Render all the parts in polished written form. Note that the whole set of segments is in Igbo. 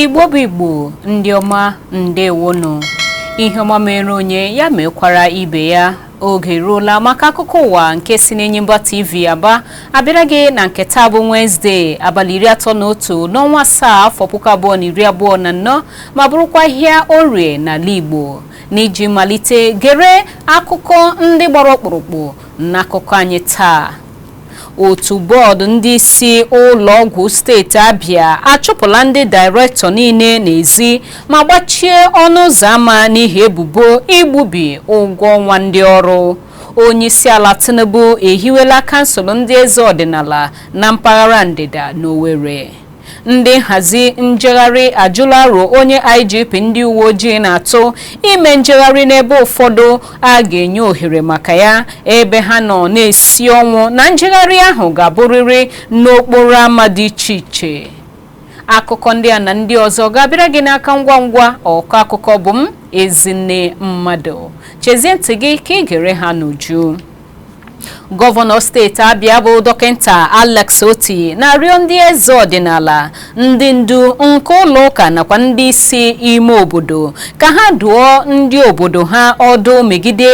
Igbo bụ Igbo, ndị ọma, ndewonụ. Ihe ọma mere onye, ya mekwara ibe ya. Oge eruola maka akụkọ ụwa nke si n'Enyimba TV Aba abịara gị na nke taa bụ Wenezdee, abalị 31 n'ọnwa 7, afọ 2024, ma bụrụkwa ahịa Orie n'ala Igbo. N'iji malite, gere akụkọ ndị gbara ọkpụrụkpụ n'akụkọ anyị taa. Otu bọọdụ ndị isi ụlọọgwụ steeti Abịa achụpụla ndị dairektọ niile n'ezi ma gbachie ọnụ ụzọ ámá n'ihi ebubo igbubi ụgwọ ọnwa ndị ọrụ. Onyeisiala Tinubu ehiwela kansụl ndị eze ọdịnala na mpaghara ndịda n'Owerri. Ndị nhazi njegharị ajụla aro onye IGP ndị uwe ojii na-atụ ime njegharị n'ebe ụfọdụ a ga-enye ohere maka ya, ebe ha nọ na-esi ọnwụ na njegharị ahụ ga-abụrịrị n'okporo ámá dị iche iche. Akụkọ ndị a na ndị ọzọ ga-abịara gị n'aka ngwa ngwa. Ọkọ akụkọ bụ m, Ezinne Mmadụ. Chezie ntị gị ka ị gere ha n'uju. Gọvanọ steeti Abịa bụ Dọkịta Alex Otti na-arịọ ndị eze ọdịnala, ndị ndu nke ụlọ ụka nakwa ndị isi ime obodo ka ha dụọ ndị obodo ha ọdụ megide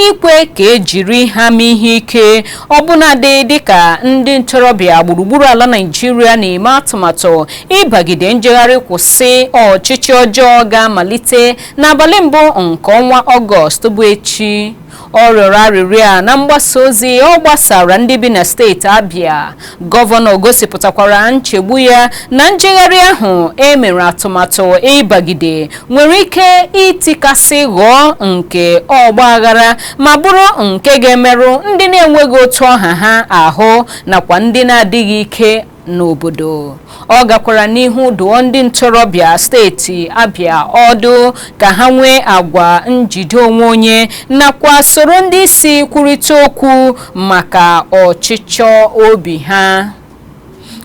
ikwe ka ejiri ha mee ihe ike, ọbụnadị dịka ndị ntorobịa gburugburu ala Naịjirịa na-eme atụmatụ ịbagide njegharị kwụsị ọchịchị ọjọọ ga-amalite n'abalị mbụ nke ọnwa Ọgọst bụ echi. Ọ rịọrọ arịrịọ a na mgbasa ozi ọ gbasara ndị bi na steeti Abịa. Gọvanọ gosipụtakwara nchegbu ya na njegharị ahụ e mere atụmatụ ịbagide nwere ike itikasị ghọọ nke ọgba aghara ma bụrụ nke ga-emerụ ndị na-enweghị otu ọha ha ahụ nakwa ndị na-adịghị ike n'obodo. Ọ gakwara n'ihu dụọ ndị ntorobịa steeti Abịa ọdụ ka ha nwee agwa njide onwe onye nakwa soro ndị isi kwurịta okwu maka ọchịchọ obi ha.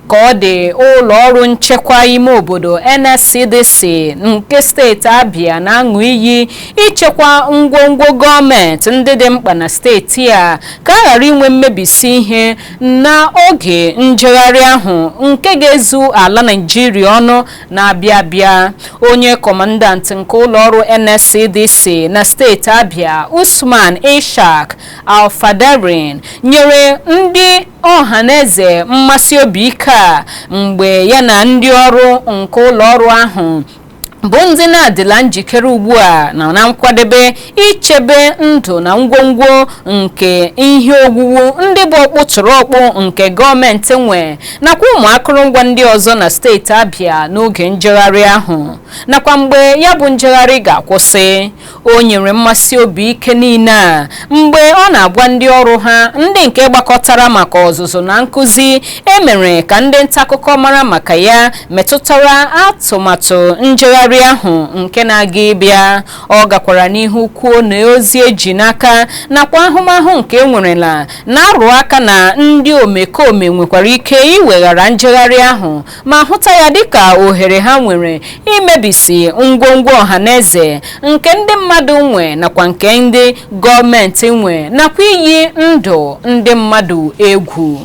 Ka ọ dị, ụlọ ọrụ nchekwa ime obodo NSCDC nke steeti Abịa na-aṅụ iyi ichekwa ngwongwo gọọmenti ndị dị mkpa na steeti a ka a ghara inwe mmebisi ihe n'oge njegharị ahụ nke ga-ezu ala Naịjirịa ọnụ na-abịa abịa. Onye kọmandant nke ụlọọrụ NSCDC na steeti Abịa, Usman Ishaq Alfadarin, nyere ndị ọhaneze mmasị obi ike a mgbe ya na ndị ọrụ nke ụlọọrụ ahụ bụ ndị na-adịla njikere ugbu a na nkwadebe ichebe ndụ na ngwongwo nke ihe owuwu ndị bụ ọkpụtụrụọkpụ nke gọọmenti nwe nakwa ụmụ akụrụngwa ndị ọzọ na steeti Abịa n'oge njegharị ahụ nakwa mgbe ya bụ njegharị ga-akwụsị. O nyere mmasị obi ike niile a mgbe ọ na-agwa ndị ọrụ ha ndị nke gbakọtara maka ọzụzụ na nkụzi emere ka ndị nta akụkọ mara maka ya metụtara atụmatụ njegharị ahụ nke na-aga ịbịa. Ọ gakwara n'ihu kwuo na ozi eji n'aka nakwa ahụmahụ nke enwerela na-arụ aka na ndị omekome nwekwara ike iweghara njegharị ahụ ma hụta ya dịka ohere ha nwere imebisi ngwongwo ọhaneze nke ndị mmadụ nwe nakwa nke ndị gọọmenti nwe nakwa iyi ndụ ndị mmadụ egwu.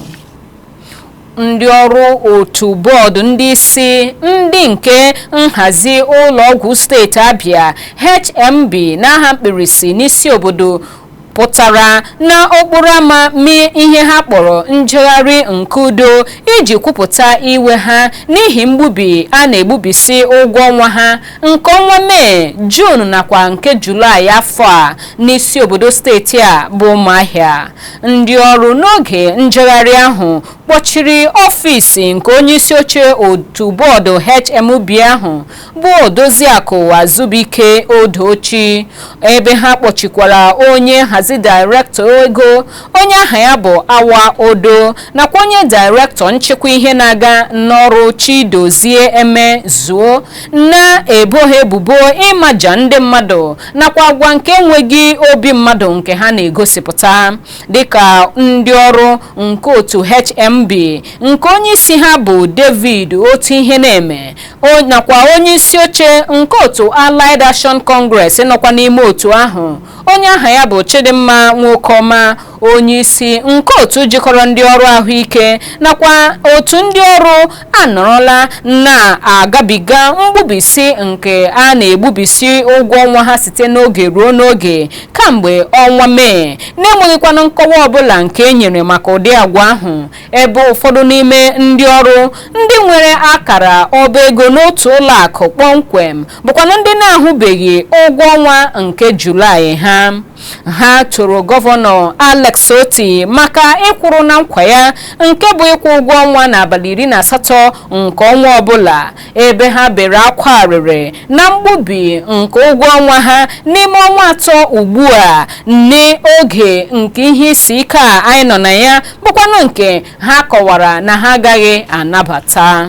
Ndị ọrụ otu bọọdụ ndị isi ndị nke nhazi ụlọọgwụ steeti Abịa, HMB n'aha mkpirisi, n'isi obodo pụtara n'okporo ámá mee ihe ha kpọrọ njegharị nke udo iji kwupụta iwe ha n'ihi mgbubi a na-egbubisi ụgwọ ọnwa ha nke ọnwa Mee, Juun nakwa nke Julaị afọ a n'isi obodo steeti a bụ Ụmụahịa. Ndị ọrụ n'oge njegharị ahụ kpọchiri ọfịs nke onyeisi oche otu bọọdụ HMB ahụ bụ Odoziakụ Azubike Odochi, ebe ha kpọchikwara onye nhazi dairektọ ego, onye aha ya bụ Awa Odo, nakwa onye dairektọ nchịkwa ihe na-aga n'ọrụ, Chidozie Eme Zuo, na-ebo ha ebubo ịmaja ndị mmadụ nakwa agwa nke enweghị obi mmadụ nke ha na-egosipụta. Dịka ndị ọrụ nke otu HMB nke onye isi ha bụ David Otu Ihe Na-eme nakwa onye isi oche nke otu Allied Action Congress nọkwa n'ime otu ahụ, onye aha ya bụ Chidimma Nwokoma. Onye isi nke otu jikọrọ ndị ọrụ ahụike nakwa otu ndị ọrụ anọrọla na-agabiga mgbubisi nke a na-egbubisi ụgwọ ọnwa ha site n'oge ruo n'oge kamgbe ọnwa Mee, na-enweghịkwanụ nkọwa ọbụla nke e nyere maka ụdị agwa ahụ, ebe ụfọdụ n'ime ndị ọrụ ndị nwere akara ọba ego n'otu ụlọ akụ kpọmkwem bụkwanụ ndị na-ahụbeghị ụgwọ ọnwa nke Julaị ha. Ha toro Gọvanọ Alex Otti maka ịkwụrụ na nkwa ya nke bụ ịkwụ ụgwọ ọnwa n'abalị 18 nke ọnwa ọbụla, ebe ha bere akwa arịrị na mgbubi nke ụgwọ ọnwa ha n'ime ọnwa 3 ugbu a n'oge nke ihe isi ike a anyị nọ na ya, bụkwanụ nke ha kọwara na ha agaghị anabata.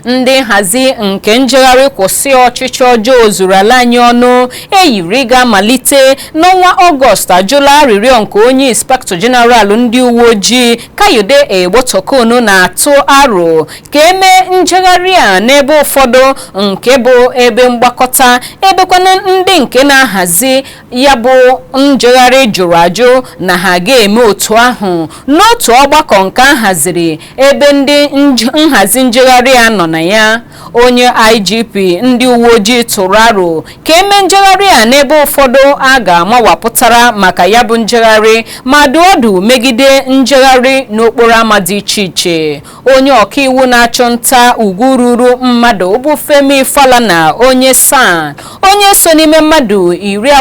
Ndị nhazi nke njegharị kwụsị ọchịchị ọjọọ zuru ala anyị ọnụ eyiri ga-amalite n'ọnwa Ọgọst ajụla arịrịọ nke onye Inspektọ Jeneral ndị uwe ojii Kayode Egbetokun na-atụ aro ka emee njegharị a n'ebe ụfọdụ nke bụ ebe mgbakọta, ebekwanụ ndị nke na-ahazi ya bụ njegharị jụrụ ajụ na ha ga-eme otu ahụ n'otu ọgbakọ nke a haziri ebe ndị nhazi njegharị a nọ na ya. Onye IGP ndị uwe ojii tụrụ aro ka eme njegharị a n'ebe ụfọdụ a ga-amawapụtara maka ya bụ njegharị, ma dụọ ọdụ megide njegharị n'okporo ámá dị iche iche. Onye ọkaiwu na-achụ nta ugwu ruru mmadụ bụ Femi Falana, onye SAN, onye so n'ime mmadụ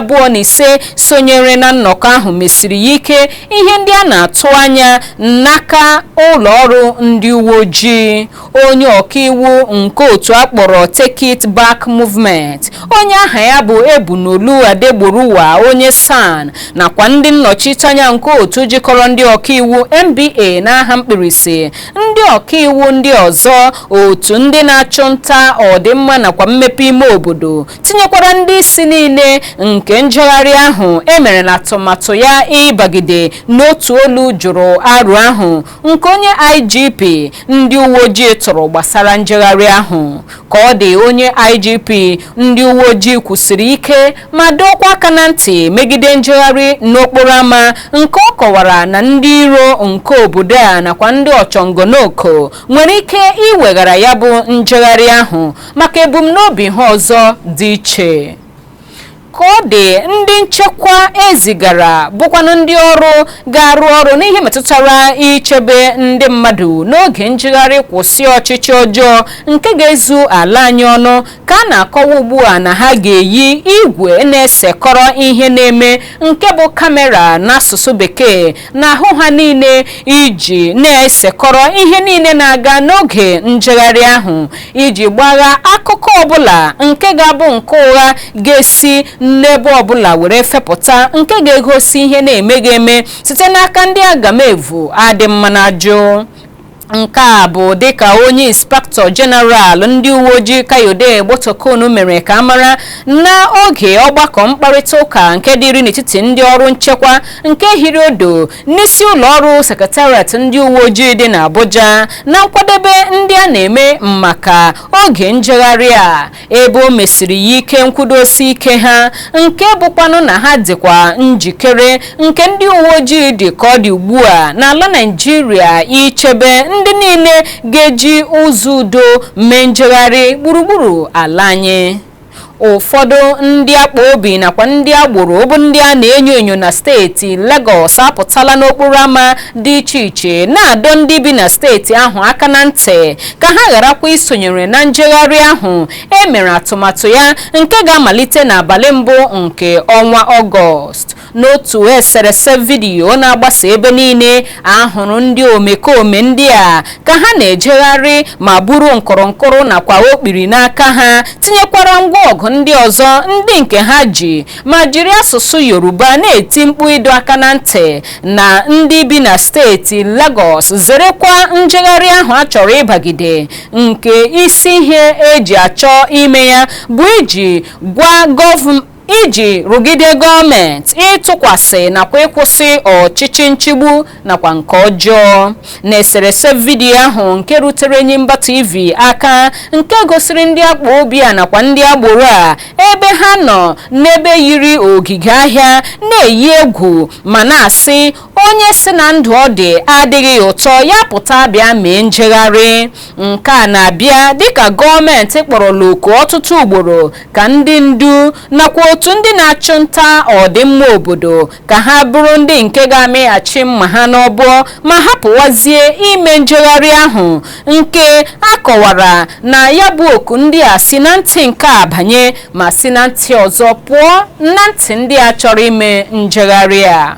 25 sonyere na nnọkọ ahụ, mesiri ya ike ihe ndị a na-atụ anya n'aka ụlọ ọrụ ndị uwe ojii. Onye ọkaiwu nke otu akpọrọ Take It Back Movement, onye aha ya bụ Ebunolu Adegboruwa, onye SAN, nakwa ndị nnọchiteanya nke otu jikọrọ ndị ọkaiwu NBA n'aha mkpirisi, ndị ọkaiwu ndị ọzọ, otu ndị na-achụ nta ọdịmma nakwa mmepe ime obodo, tinyekwara ndị isi niile nke njegharị ahụ emere na atụmatụ ya ịbagide n'otu olu, jụrụ arụ ahụ nke onye IGP ndị uwe ojii tụrụ gbasara njegharị ahụ. Ka ọ dị, onye IGP ndị uwe ojii kwusiri ike ma dọọkwa aka na ntị megide njegharị n'okporo ámá, nke ọ kọwara na ndị iro nke obodo a nakwa ndị ọchọngonoko nwere ike iweghara ya bụ njegharị ahụ maka ebumnobi ha ọzọ dị iche. Ka ọ dị, ndị nchekwa ezigara bụkwanụ ndị ọrụ ga-arụ ọrụ n'ihe metụtara ichebe ndị mmadụ n'oge njegharị kwụsị ọchịchị ọjọọ nke ga-ezu ala anyị ọnụ, ka a na-akọwa ugbu a na ha ga-eyi igwe na-esekọrọ ihe na-eme nke bụ kamera n'asụsụ Bekee n'ahụ ha niile iji na-esekọrọ ihe niile na-aga n'oge njegharị ahụ, iji gbagha akụkọ ọbụla nke ga-abụ nke ụgha ga-esi n'ebe ọbụla were fepụta, nke ga-egosi ihe na-emeghị eme site n'aka ndị agamevu adị mma na ajụ. Nke a bụ dịka onye Inspektọ Jeneral ndị uwe ojii Kayode Egbetokun mere ka mara n'oge ọgbakọ mkparịta ụka nke dịrị n'etiti ndị ọrụ nchekwa nke hiri odo n'isi ụlọ ọrụ sekretariat ndị uwe ojii dị n'Abuja, na nkwadebe ndị a na-eme maka oge njegharị a, ebe o mesiri ya ike nkwudosi ike ha nke bụkwanụ na ha dịkwa njikere nke ndị uwe ojii dị ka ọ dị ugbu a n'ala Naịjirịa ichebe ndị niile ga-eji ụzọ udo mee njegharị gburugburu ala anyị. Ụfọdụ ndị akpa obi nakwa ndị agboro bụ ndị a na-enyo enyo na steeti Lagos apụtala n'okporo ámá dị iche iche na-adọ ndị bi na steeti ahụ aka na ntị ka ha gharakwa isonyere na njegharị ahụ e mere atụmatụ ya nke ga-amalite n'abalị mbụ nke ọnwa Ọgọst. N'otu eserese vidiyo na-agbasa ebe niile, ahụrụ ndị omekome ndị a ka ha na-ejegharị ma buru nkụrụnkụrụ nakwa okpiri n'aka ha, tinyekwara ngwa ọgụ ndị ọzọ ndị nke ha ji, ma jiri asụsụ Yoruba na-eti mkpu ịdọ aka na ntị na ndị bi na steeti Lagos zerekwa njegharị ahụ a chọrọ ịbagide, nke isi ihe eji achọ ime ya bụ iji gwa Iji rụgide gọọmenti ịtụkwasị nakwa ịkwụsị ọchịchị nchigbu nakwa nke ọjọọ. N'eserese vidiyo ahụ nke rutere Enyimba TV aka, nke gosiri ndị akpa obi a nakwa ndị agboro a ebe ha nọ n'ebe yiri ogige ahịa na-eyi egwu ma na-asị onye si na ndụ ọ dị adịghị ụtọ ya pụta bịa mee njegharị. Nke a na-abịa dịka gọọmenti kpọrọla oku ọtụtụ ugboro ka ndị ndu nakwa otu ndị na-achụ nta ọdịmma obodo ka ha bụrụ ndị nke ga-amịghachi mma ha n'ọbọ ma hapụwazie ime njegharị ahụ, nke a kọwara na ya bụ oku ndị a si na ntị nke a banye ma si na ntị ọzọ pụọ na ntị ndị a chọrọ ime njegharị a.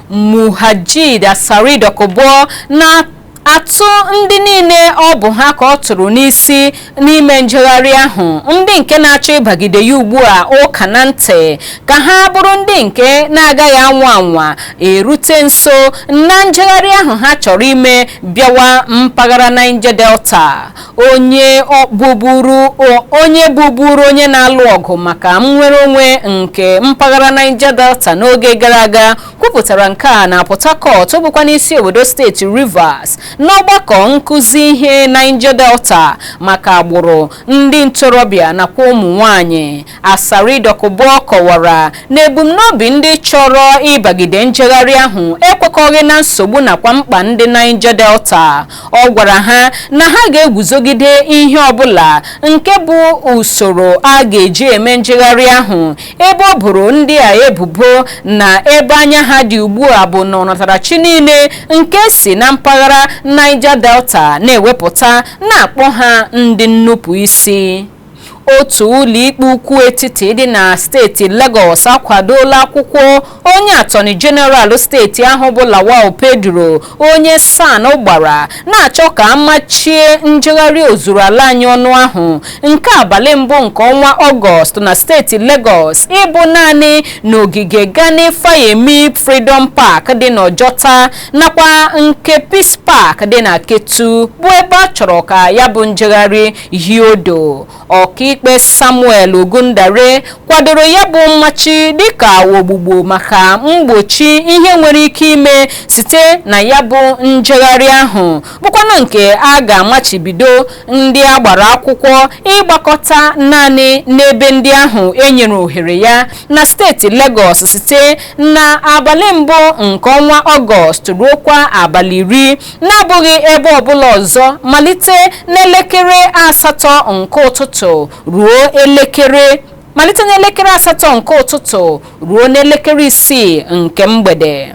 Muhajid Asari Dokubo na-atụ ndị niile ọ bụ ha ka ọ tụrụ n'isi n'ime njegharị ahụ, ndị nke na-achọ ịbagide ya ugbu a, ụka na ntị ka ha bụrụ ndị nke na-agaghị anwa anwa erute nso na njegharị ahụ ha chọrọ ime bịawa mpaghara Niger Delta. Onye bụburu onye na-alụ ọgụ maka nnwere onwe nke mpaghara Niger Delta n'oge gara aga kwupụtara nke a na Port Harcourt, bụkwa n'isi obodo steeti Rivers, n'ọgbakọ nkụzi ihe Niger Delta maka agbụrụ ndị ntorobịa nakwa ụmụ nwanyị. Asari Dokubo kọwara na ebumnobi ndị chọrọ ịbagide njegharị ahụ ekwekọghị na nsogbu nakwa mkpa ndị Niger Delta. Ọ gwara ha na ha ga-eguzogide ihe ọbụla nke bụ usoro a ga-eji eme njegharị ahụ, ebe ọ bụrụ ndị a ebubo na ebe anya ha dị ugbu a bụ na ọnatarachi niile nke si na mpaghara Niger Delta na-ewepụta, na-akpọ ha ndị nnupụ isi. Otu ụlọikpe ukwu etiti dị na steeti Lagos akwadola akwụkwọ onye attorney general steeti ahụ bụ Lawal Pedro, onye SAN, gbara na-achọ ka amachie njegharị ozuru ala anyị ọnụ ahụ nke abalị mbụ nke ọnwa Ọgọst na steeti Lagos ịbụ naanị n'ogige Gani Fayemi Freedom Park dị n'Ọjọta nakwa nke Peace Park dị na Ketu, bụ ebe a chọrọ ka ya bụ njegharị hie odo. Ọkaikpe Samuel Ogundare kwadoro ya bụ mmachi dịka ogbugbo maka mgbochi ihe nwere ike ime site na ya bụ njegharị ahụ, bụkwanụ nke a ga-amachibido ndị a gbara akwụkwọ ịgbakọta naanị n'ebe ndị ahụ e nyere ohere ya na steeti Lagos site na abalị mbụ nke ọnwa Ọgọst ruokwa abalị 10, na-abụghị ebe ọbụla ọzọ, malite n'elekere 8 nke ụtụtụ ruo elekere malite n'elekere 8 nke ụtụtụ ruo n'elekere 6 nke mgbede.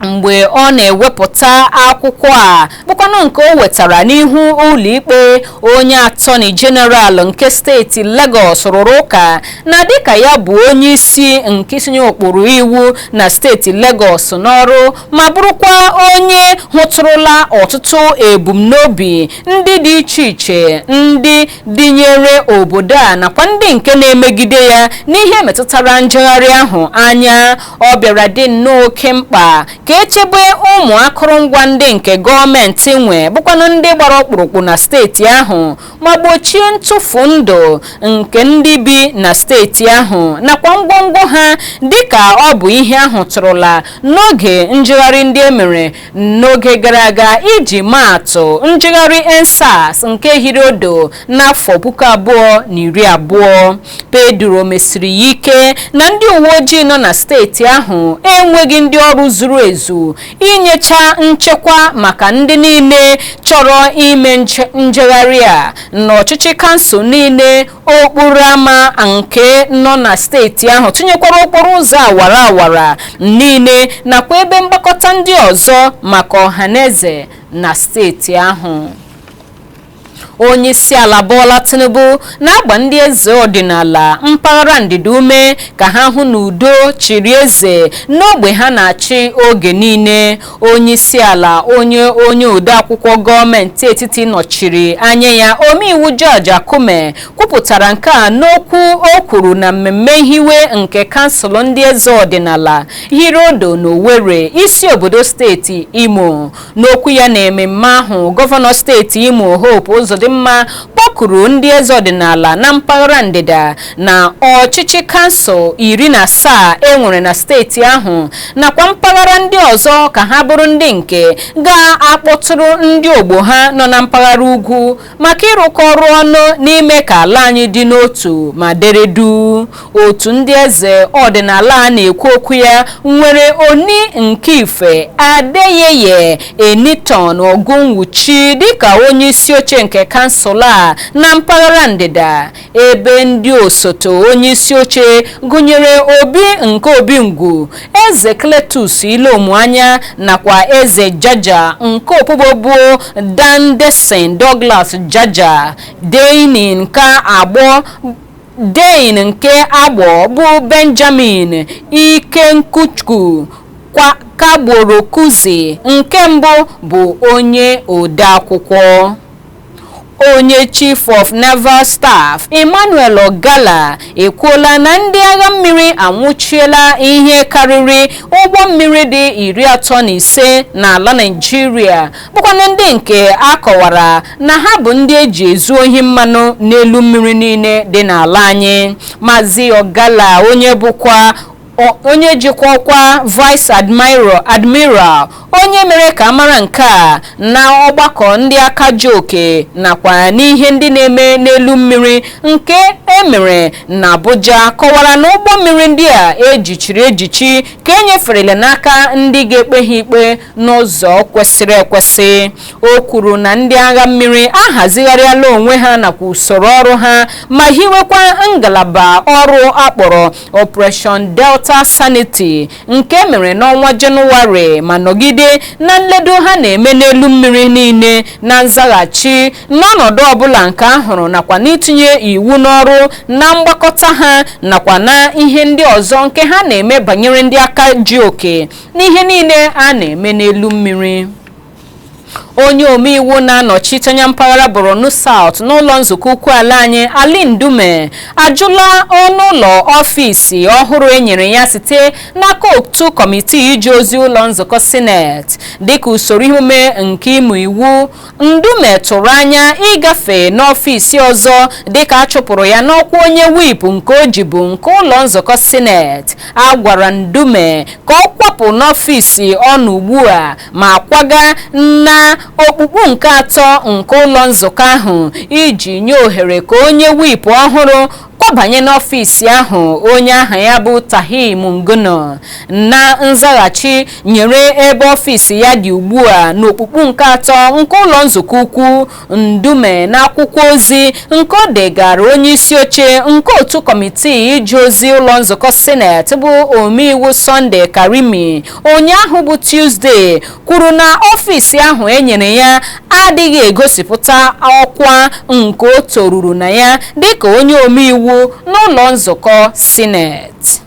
Mgbe ọ na-ewepụta akwụkwọ a, bụkwanụ nke o wetara n'ihu ụlọikpe, onye attorney general nke steeti Lagos rụrụ ụka na dịka ya bụ onye isi nke itinye ụkpụrụ iwu na steeti Lagos n'ọrụ ma bụrụkwa onye hụtụrụla ọtụtụ ebumnobi ndị dị iche iche ndị dịnyere obodo a nakwa ndị nke na-emegide ya n'ihe metụtara njegharị ahụ anya, ọ bịara dị nnọọ oke mkpa ka echebe ụmụ akụrụngwa ndị nke gọọmenti nwe, bụkwanụ ndị gbara ọkpụrụkpụ na steeti ahụ, ma gbochie ntụfu ndụ nke ndị bi na steeti ahụ nakwa ngwongwo ha, dịka ọ bụ ihe ahụ tụrụla n'oge njegharị ndị e mere n'oge gara aga, iji maatụ njegharị EndSARS nke hiri odo n'afọ 2020. Pedro mesiri ya ike na ndị uwe ojii nọ na steeti ahụ enweghị ndị ọrụ zuru ezu inyecha nchekwa maka ndị niile chọrọ ime njegharị a n'ọchịchị kansụl niile okporo ámá nke nọ na steeti ahụ, tinyekwara okporo ụzọ awara awara niile nakwa ebe mgbakọta ndị ọzọ maka ọhaneze na steeti ahụ. Onye isi ala Bola Tinubu na-agba ndị eze ọdịnala mpaghara ndịda ume ka ha hụ na udo chịrị eze n'ogbe ha na-achị oge niile. Onye isi ala, onye odeakwụkwọ gọọmenti etiti nọchiri anya ya, omeiwu George Akume, kwupụtara nke a n'okwu o kwuru na mmemme nhiwe nke kansụl ndị eze ọdịnala hiri odo n'Owerri, isi obodo steeti Imo. N'okwu ya na ememme ahụ, gọvanọ steeti Imo, Hope Uzodimma. Uzodimma kpọkuru ndị eze ọdịnala na mpaghara ndịda na ọchịchị kansụl 17 e nwere na steeti ahụ nakwa mpaghara ndị ọzọ ka ha bụrụ ndị nke ga-akpọtụrụ ndị ogbo ha nọ na mpaghara ugwu maka ịrụkọ ọrụ ọnụ n'ime ka ala anyị dị n'otu ma dere duu. Otu ndị eze ọdịnala a na-ekwu okwu ya nwere Oni nke Ife Adeyeye Enitan Ogunwuchi dịka onye isi oche nke kansụl a na mpaghara ndịda, ebe ndị osote onye isi oche gụnyere Obi nke Obingwu, Eze Cletus Ilomuanya nakwa Eze Jaja nke Opobo bụ Dandeson Douglas Jaja, Dein nke Agbor bụ Benjamin Ikenkuchukwu Kagborokuzi nke mbụ bụ onye odeakwụkwọ. Onye Chief of Naval Staff Emmanuel Ogalla ekwuola na ndị agha mmiri anwụchiela ihe karịrị ụgbọ mmiri dị 35 n'ala Naịjirịa, bụkwanụ ndị nke a kọwara na ha bụ ndị eji ezu ohi mmanụ n'elu mmiri niile dị n'ala anyị. Maazị Ogalla, onye bụkwa onye jikwa ọkwa Vice Admiral, onye mere ka amara nke a na ọgbakọ ndị aka ji oke nakwa n'ihe ndị na-eme n'elu mmiri nke emere na Abuja, kọwara na ụgbọ mmiri ndị a ejichiri ejichi ka e nyeferela n'aka ndị ga-ekpe ha ikpe n'ụzọ kwesịrị ekwesị. O kwuru na ndị agha mmiri ahazigharịala onwe ha nakwa usoro ọrụ ha ma hiwekwa ngalaba ọrụ akpọrọ Operation Delta Sanity nke mere n'ọnwa Jenụwarị, ma nọgide na nledo ha na-eme n'elu mmiri niile na nzaghachi n'ọnọdụ ọbụla nke a hụrụ nakwa n'itinye iwu n'ọrụ na mgbakọta ha nakwa na ihe ndị ọzọ nke ha na-eme banyere ndị aka ji oke n'ihe niile a na-eme n'elu mmiri. Onye omeiwu na-anọchite anya mpaghara Borno South n'ụlọ nzukọ ukwu ala anyị, Ali Ndume, ajụla ọnụ ụlọ ọfịs ọhụrụ e nyere ya site n'aka otu kọmitii ije ozi ụlọ nzukọ Sineti dịka usoro ihe nke ịmụ iwu. Ndume tụrụ anya ịgafe n'ọfịs ọzọ dịka a chụpụrụ ya n'ọkwa onye whip nke o jibu nke ụlọ nzukọ Sineti. A gwara Ndume ka ọ kwapụ n'ọfịs ọ nọ ugbu a ma kwaga na okpukpu nke atọ nke ụlọ nzukọ ahụ iji nye ohere ka onye whip ọhụrụ kwabanye n'ọfịs ahụ, onye aha ya bụ Tahir Munguno. Na nzaghachi nyere ebe ọfịs ya dị ugbu a n'okpukpu nke atọ nke ụlọ nzukọ ukwu, Ndume n'akwụkwọ ozi nke o degara onye isi oche nke otu kọmitii ije ozi ụlọ nzukọ Sineti bụ omeiwu Sunday Karimi ụnyaahụ bụ Tuesday, kwuru na ọfịs ahụ e nyere ya adịghị egosipụta ọkwa nke o toruru na ya dịka onye omeiwu n'ụlọ nzukọ Sineti.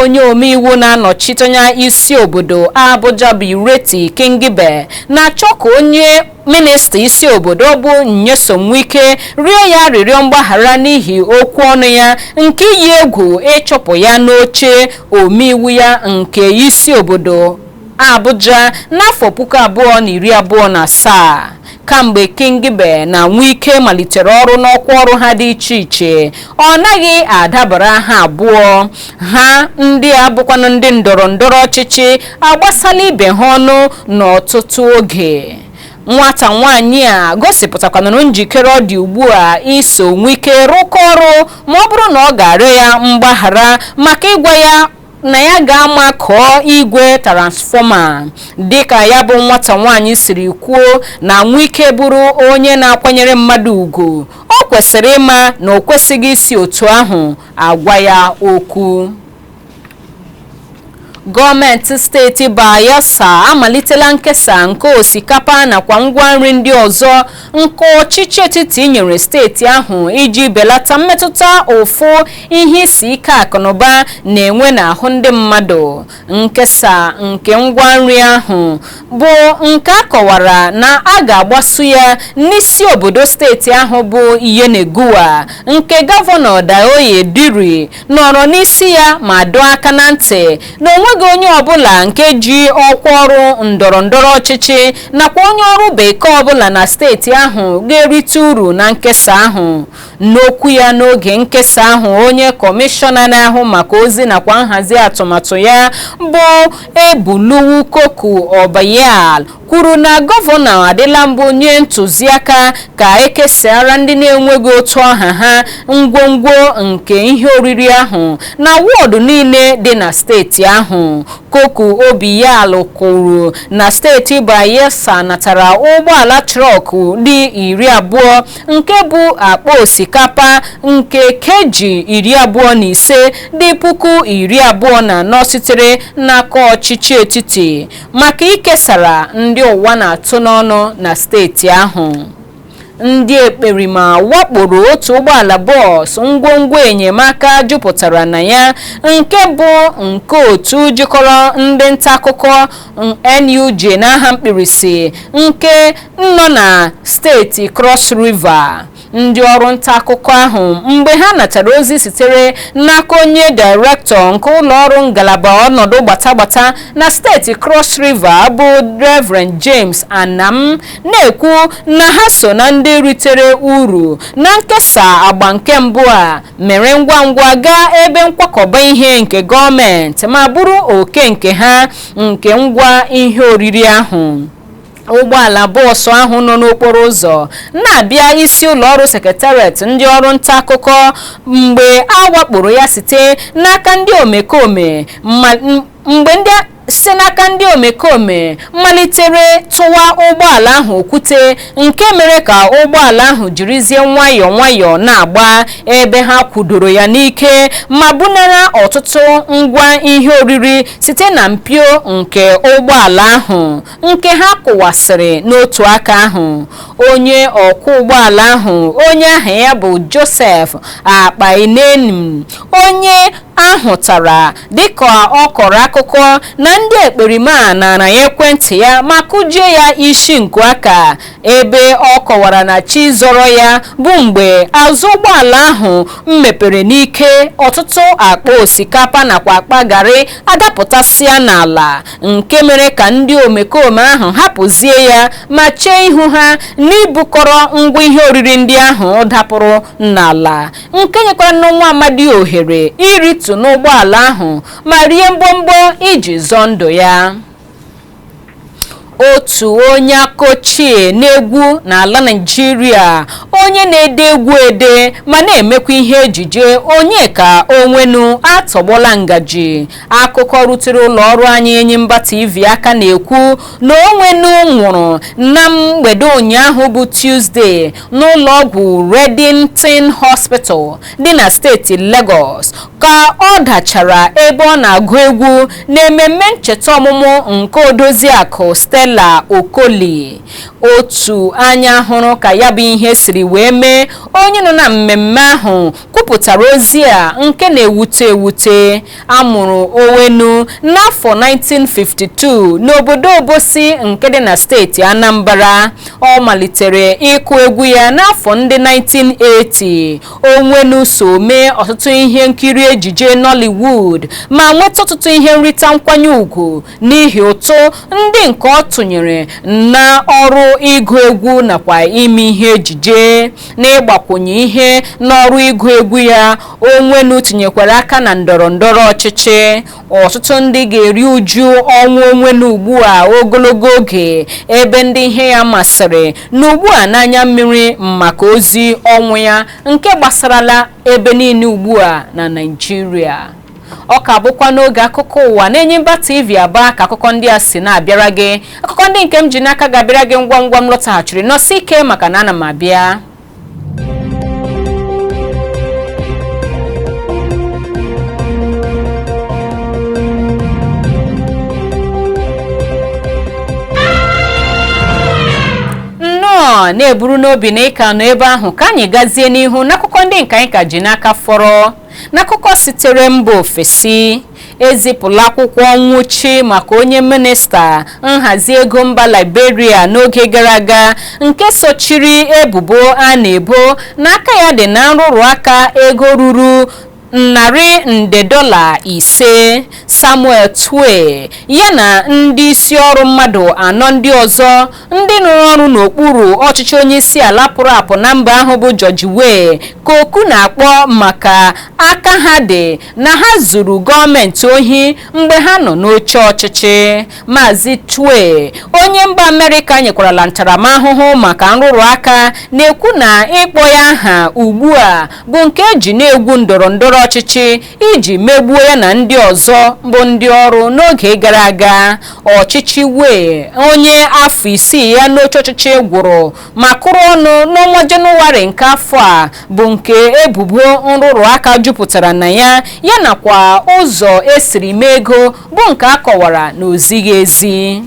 Onye omeiwu na-anọchite anya isi obodo Abuja bụ Ireti Kingibe na-achọ ka onye minista isi obodo bụ Nyesom Wike rịọ ya arịrịọ mgbaghara n'ihi okwu ọnụ ya nke iyi egwu ịchụpụ ya n'oche omeiwu ya nke isi obodo Abuja n'afọ 2027. Kamgbe Kingibe na Wike malitere ọrụ n'ọkwa ọrụ ha dị iche iche, ọ naghị adabara ha abụọ. Ha ndị a bụkwanụ ndị ndọrọ ndọrọ ọchịchị agbasala ibe ha ọnụ n'ọtụtụ oge. Nwata nwaanyị a gosipụtakwanụrụ njikere ọ dị ugbu a iso Wike rụkọ ọrụ ma ọ bụrụ na ọ ga-arịọ ya mgbaghara maka ịgwa ya na ya ga-amakọọ igwe transfọma. Dịka ya bụ nwata nwaanyị siri kwuo na Wike bụrụ onye na-akwanyere mmadụ ugwu, ọ kwesịrị ịma na o kwesịghị isi otu ahụ agwa ya okwu. Gọọmenti steeti Bayelsa amalitela nkesa nke osikapa nakwa ngwa nri ndị ọzọ nke ọchịchị etiti nyere steeti ahụ iji belata mmetụta ụfụ ihe isi ike akụnụba na-enwe n'ahụ ndị mmadụ. Nkesa nke ngwa nri ahụ bụ nke a kọwara na a ga-agbaso ya n'isi obodo steeti ahụ bụ Yenagoa, nke gọvanọ Douye Diri nọrọ n'isi ya ma dọọ aka na ntị na onweghị Onweghị onye ọbụla nke ji ọkwa ọrụ ndọrọ ndọrọ ọchịchị nakwa onye ọrụ bekee ọbụla na steeti ahụ ga-erite uru na nkesa ahụ. N'okwu ya n'oge nkesa ahụ, onye kọmishọna na-ahụ maka ozi nakwa nhazi atụmatụ ya bụ Ebuluwu Koku Obayal kwuru na gọvanọ adịla mbụ nye ntụziaka ka ekesara ndị na-enweghị otu aha ha ngwongwo nke ihe oriri ahụ na wọdụ niile dị na steeti ahụ. Koku Obialụ kwuru na steeti Bayelsa natara ụgbọala trọkụ dị 20 nke bụ akpa osikapa nke keji 25 dị 24,000 sitere n'aka ọchịchị etiti maka ikesara ndị ụwa na-atụ n'ọnụ na steeti ahụ. Ndị ekperima wakporo otu ụgbọala bọọsụ ngwongwo enyemaka jupụtara na ya nke bụ nke otu jikọrọ ndị nta akụkọ NUJ n'aha mkpirisi nke nọ na steeti Cross River. Ndị ọrụ nta akụkọ ahụ, mgbe ha natara ozi sitere n'aka onye dairektọ nke ụlọ ọrụ ngalaba ọnọdụ gbatagbata na steeti Cross River bụ Reverend James Anam, na-ekwu na ha so na ndị ritere uru na nkesa agba nke mbụ a, mere ngwa ngwa gaa ebe nkwakọba ihe nke gọọmenti ma bụrụ oke nke ha nke ngwa ihe oriri ahụ. Ụgbọala bọọsụ ahụ nọ n'okporo ụzọ na-abịa isi ụlọ ọrụ sekretariat ndị ọrụ nta akụkọ mgbe a wakporo ya site n'aka ndị omekome mgbe ndị site n'aka ndị omekome malitere tụwa ụgbọala ahụ okwute, nke mere ka ụgbọala ahụ jirizie nwayọọ nwayọọ na-agba ebe ha kwudoro ya n'ike ma bunara ọtụtụ ngwa ihe oriri site na mpio nke ụgbọala ahụ nke ha kụwasịrị n'otu aka ahụ. Onye ọkwọ ụgbọala ahụ, onye aha ya bụ Joseph Akpaenenim, onye ahụtara dịka ọ kọrọ akụkọ na ndị ekperima nara ya ekwentị ya ma kụjie ya isi nku aka, ebe ọ kọwara na chi zọrọ ya bụ mgbe azụ ụgbọala ahụ mepere n'ike, ọtụtụ akpa osikapa nakwa akpa garị adapụtasịa n'ala, nke mere ka ndị omekome ahụ hapụzie ya ma chee ihu ha n'ibukọrọ ngwa ihe oriri ndị ahụ dapụrụ n'ala, nke nyekwara nwa amadi ohere iritu n'ụgbọala ahụ ma rie mbọmbọ iji zọọ ndụ ya. Otu onye aka ochie n'egwu n'ala Naịjirịa, onye na-ede egwu ede ma na-emekwa ihe ejije, Onyeka Onwenu, atọgbọla ngaji. Akụkọ rutere ụlọ ọrụ anyị Enyimba TV aka na-ekwu na Onwenu nwụrụ na mgbede ụnyaahụ bụ Tuesday n'ụlọ ọgwụ Reddington Hospital dị na steeti Lagos ka ọ dachara ebe ọ na-agụ egwu n'ememme ncheta ọmụmụ nke odoziakụ Stella Okoli. Otu anya hụrụ ka ya bụ ihe siri wee mee, onye nọ na mmemme ahụ kwupụtara ozi a nke na-ewute ewute. Amụrụ Onwenu n'afọ 1952 n'obodo Obosi nke dị na steeti Anambra. Ọ malitere ịkụ egwu ya n'afọ ndị 1980. Onwenu so mee ọtụtụ ihe nkiri ejije Nollywood ma nweta ọtụtụ ihe nrita nkwanye ùgwù n'ihi ụtụ ndị nke ọ tụnyere na ọrụ ịgụ egwu nakwa ime ihe ejije. N'ịgbakwunye ihe n'ọrụ ịgụ egwu ya, Onwenu tinyekwara aka na ndọrọ ndọrọ ọchịchị. Ọtụtụ ndị ga-eri uju ọnwụ Onwenu ugbu a ogologo oge, ebe ndị ihe ya masịrị na ugbu a n'anya mmiri maka ozi ọnwụ ya nke gbasarala ebe niile ugbu a na Naịjirịa. Ọ ka bụkwa n'oge akụkọ ụwa na-Enyimba TV Aba ka akụkọ ndị a si na-abịara gị. Akụkọ ndị nke m ji n'aka ga-abịara gị ngwa ngwa m lọtaghachiri. Nọsi ike maka na ana m abịa. Nnọọ na-eburu n'obi na ịka nọ ebe ahụ ka anyị gazie n'ihu n'akụkọ ndị nke anyị ka ji n'aka fọrọ. N'akụkọ sitere mba ofesi, ezipụla akwụkwọ nwụchi maka onye minista nhazi ego mba Liberia n'oge gara aga nke sochiri ebubo a na-ebo n'aka ya dị na nrụrụ aka ego ruru narị nde $5. Samuel Tweh ya na ndị isi ọrụ mmadụ anọ ndị ọzọ ndị rụrụ ọrụ n'okpuru ọchịchị onye isi ala pụrụ apụ na mba ahụ bụ George Weah ka oku na-akpọ maka aka ha dị na ha zuru gọọmenti ohi mgbe ha nọ n'oche ọchịchị. Maazị Tweh, onye mba Amerịka nyekwarala ntaramahụhụ maka nrụrụ aka, na-ekwu na ịkpọ ya aha ugbu a bụ nke eji na-egwu ndọrọ ndọrọ ọchịchị iji megbuo ya na ndị ọzọ bụ ndị ọrụ n'oge gara aga. Ọchịchị Weah, onye afọ 6 ya n'oche ọchịchị gwụrụ ma kụrụ ọnụ n'ọnwa Jenụwarị nke afọ a, bụ nke ebubo nrụrụ aka jupụtara na ya, ya nakwa ụzọ esiri mee ego bụ nke a kọwara na ozighị ezi.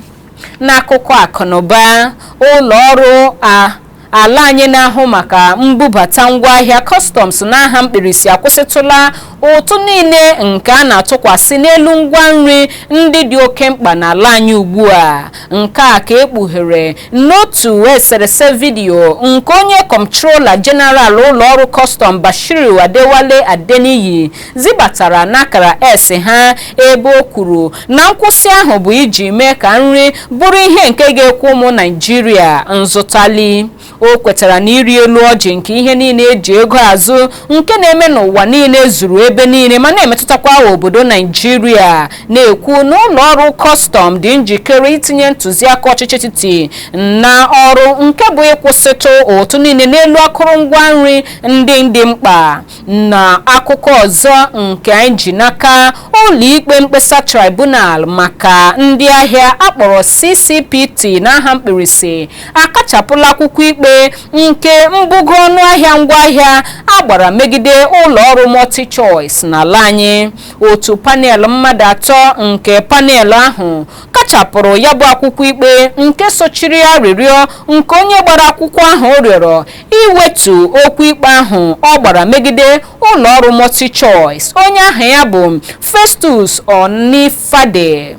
N'akụkọ akụnụba, ụlọ ọrụ a ala anyị na-ahụ maka mbubata ngwaahịa, customs n'aha mkpirisi, akwụsịtụla ụtụ niile nke a na-atụkwasị n'elu ngwa nri ndị dị oke mkpa n'ala anyị ugbu a. Nke a ka ekpughere n'otu eserese vidiyo nke onye Comptroller General ụlọ ọrụ custom, Bashiru Adewale Adeniyi, zibatara n'akara S ha, ebe o kwuru na nkwụsị ahụ bụ iji mee ka nri bụrụ ihe nke ga-ekwe ụmụ Naijiria nzụtali. O kwetara na ịrị elu ọjị nke ihe niile eji ego azụ nke na-eme n'ụwa niile zuru ebe niile ma na-emetụtakwa obodo Naijiria, na-ekwu na ụlọ ọrụ custom dị njikere itinye ntụziaka ọchịchị etiti na ọrụ, nke bụ ịkwụsịtụ ụtụ niile n'elu akụrụngwa nri ndị dị mkpa. Na akụkọ ọzọ nke anyị ji n'aka, ụlọikpe mkpesa tribunal maka ndị ahịa akpọrọ CCPT n'aha mkpirisi akachapụla akwụkwọ ikpe nke mbugo ọnụahịa ngwaahịa agbara megide ụlọ ọrụ MultiChoice n'ala anyị. Otu panel mmadụ atọ nke panel ahụ kachapụrụ ya bụ akwụkwọ ikpe nke sochiri arịrịọ nke onye gbara akwụkwọ ahụ rịọrọ iwetu okwu ikpe ahụ ọ gbara megide ụlọ ọrụ MultiChoice, onye aha ya bụ Festus Onifade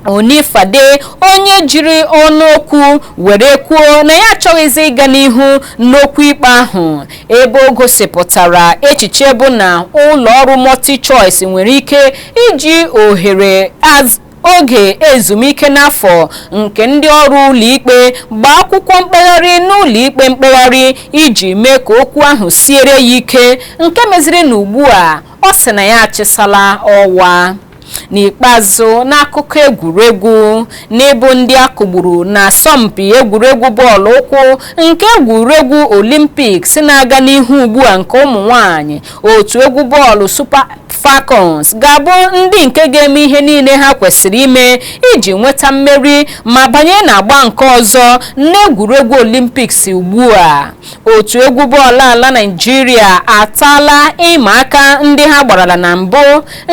Onifade, onye jiri ọnụokwu were kwuo na ya achọghịzi ịga n'ihu n'okwu ikpe ahụ, ebe o gosipụtara echiche bụ na ụlọ ọrụ MultiChoice nwere ike iji ohere oge ezumike n'afọ nke ndị ọrụ ụlọikpe gbaa akwụkwọ mkpegharị n'ụlọikpe mkpegharị iji mee ka okwu ahụ siere ya ike, nke meziri na ugbu a ọ sị na ya achịsala ọwa. N'ikpeazụ, n'akụkọ egwuregwu, n'ịbụ ndị a kụgburu na asọmpi egwuregwu bọọlụ ụkwụ nke egwuregwu Olympics na-aga n'ihu ugbu a nke ụmụ nwanyị, otu egwu bọọlụ Super Falcons ga-abụ ndị nke ga-eme ihe niile ha kwesịrị ime iji nweta mmeri ma banye n'agba nke ọzọ n'egwuregwu Olympics ugbu a. Otu egwu bọọlụ ala Naịjirịa ataala ịma aka ndị ha gbarala na mbụ.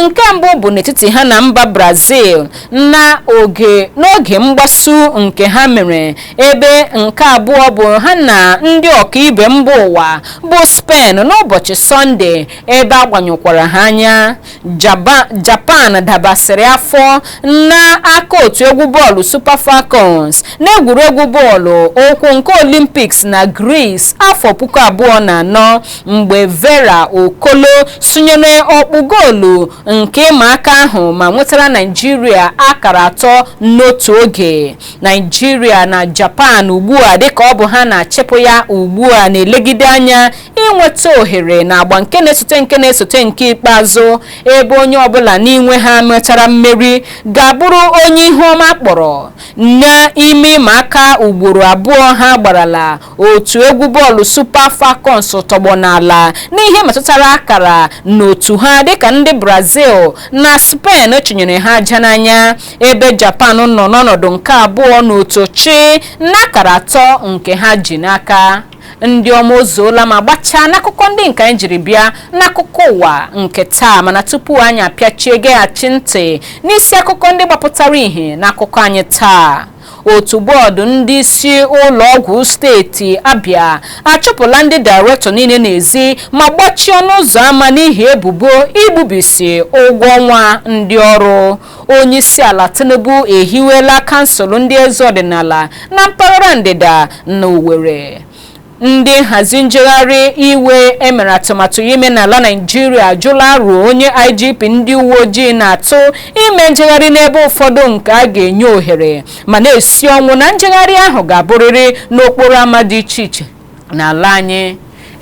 Nke mbụ bụ n'etiti ha na mba Brazil na oge n'oge mgbasu nke ha mere, ebe nke abụọ bụ ha na ndị ọkaibe mba ụwa bụ Spain n'ụbọchị Sọnde, ebe agbanyụkwara ha anya. Japan dabasịrị afọ n'aka otu egwu bọọlụ Super Falcons n'egwuregwu bọọlụ ụkwụ nke Olympics na Greece afọ 2004, mgbe Vera Okolo sụnyere ọkpụ goolu nke ịma aka ahụ ma nwetara Naijiria akara atọ n'otu oge. Naijiria na Japan ugbu a, dịka ọ bụ ha na-achịpụ ya ugbu a, na-elegide anya inweta ohere na agba nke na-esote nke na-esote nke ikpeazụ, ebe onye ọbụla n'inwe ha nwetara mmeri ga-abụrụ onye ihu ọma kpọrọ. N'ime ịma aka ugboro abụọ ha gbarala, otu egwu bọọlụ Super Falcons tọgbọ n'ala n'ihe metụtara akara n'otu ha, dịka ndị Brazil na Spain chụnyere ha aja n'anya, ebe Japan nọ n'ọnọdụ nke abụọ n'otu chi n'akara atọ nke ha ji n'aka. Ndị ọma, ozuola ma gbachaa n'akụkọ ndị nke anyị jiri bịa n'akụkọ ụwa nke taa. Mana tupu anyị apịachie, geghachi ntị n'isi akụkọ ndị gbapụtara ìhè n'akụkọ anyị taa. Otu bọọdụ ndị isi ụlọ ọgwụ steeti Abịa achụpụla ndị dairektọ niile n'ezi ma gbachie ọnụ ụzọ ámá n'ihi ebubo igbubisi ụgwọ ọnwa ndị ọrụ. Onye isi ala Tinubu ehiwela kansụl ndị eze ọdịnala na mpaghara ndịda na Owerri. Ndị nhazi njegharị iwe emere atụmatụ ime n'ala Naịjirịa ajụla aro onye IGP ndị uwe ojii na-atụ ime njegharị n'ebe ụfọdụ nke a ga-enye ohere, ma na-esi ọnwụ na njegharị ahụ ga-abụrịrị n'okporo ámá dị iche iche n'ala anyị.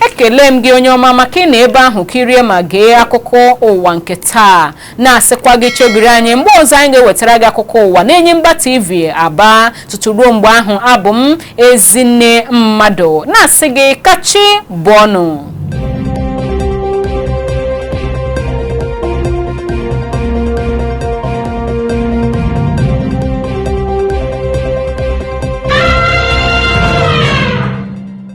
Ekele m gị, onye ọma, maka ị na ebe ahụ kirie ma gee akụkọ ụwa nke taa, na-asịkwa gị chebiri anyị mgbe ọzọ anyị ga-ewetara gị akụkọ ụwa n'Enyimba TV Aba. Tutu ruo mgbe ahụ, abụ m Ezinne Mmadụ, na-asị gị kachi bụọnụ.